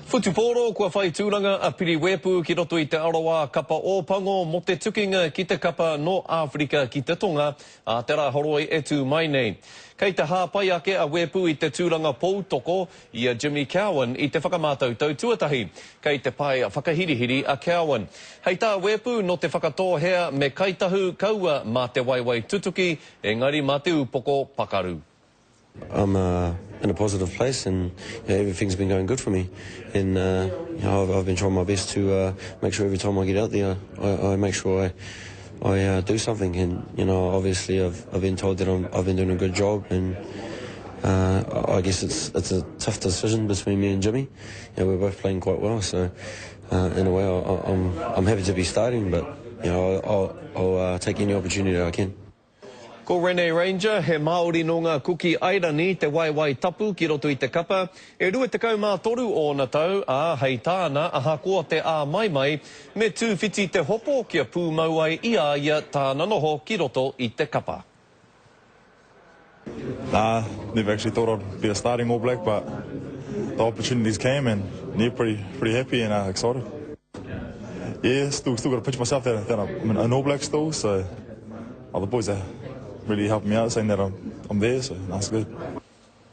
Whutupōro, Kua whai tūranga a Piri Weepu ki roto i te aroā kapa Ōpango mō te tukinga ki te kapa nō Āwherika ki te Tonga ā te Rāhoroi e tū mai nei. Kei te hāpai ake a Weepu i te tūranga poutoko i a Jimmy Cowan i te whakamātautau tuatahi. Kei te pae whakahirihiri a Cowan. Hei tā Weepu, nō Te Whakatōhea me Kai Tahu kaua mā te waewae tutuki, engari mā te upoko pakaru. I'm uh, in a positive place and you know, everything's been going good for me. And uh, you know, I've, I've been trying my best to uh, make sure every time I get out there, I, I make sure I, I uh, do something. And you know, obviously, I've, I've been told that I'm, I've been doing a good job, and uh, I guess it's it's a tough decision between me and Jimmy. You know, we're both playing quite well, so uh, in a way, I, I'm I'm happy to be starting, but you know, I'll, I'll uh, take any opportunity I can. Ko Rene Ranger, he Māori nō ngā Kuki Airani, te waewae tapu ki roto i te kapa. E 23 ōna tau, ā, hei tāna, ahakoa te āmaimai, me tūwhiti te hopo kia pūmau ai i a ia tāna noho ki roto i te kapa. Nah, never actually thought I'd be a starting All Black, but the opportunities came and yeah, pretty, pretty happy and uh, excited. Yeah, still, still got to pinch myself that, that I'm an All Black still, so oh, the boys are really helping me out, saying that I'm, I'm there, so that's good.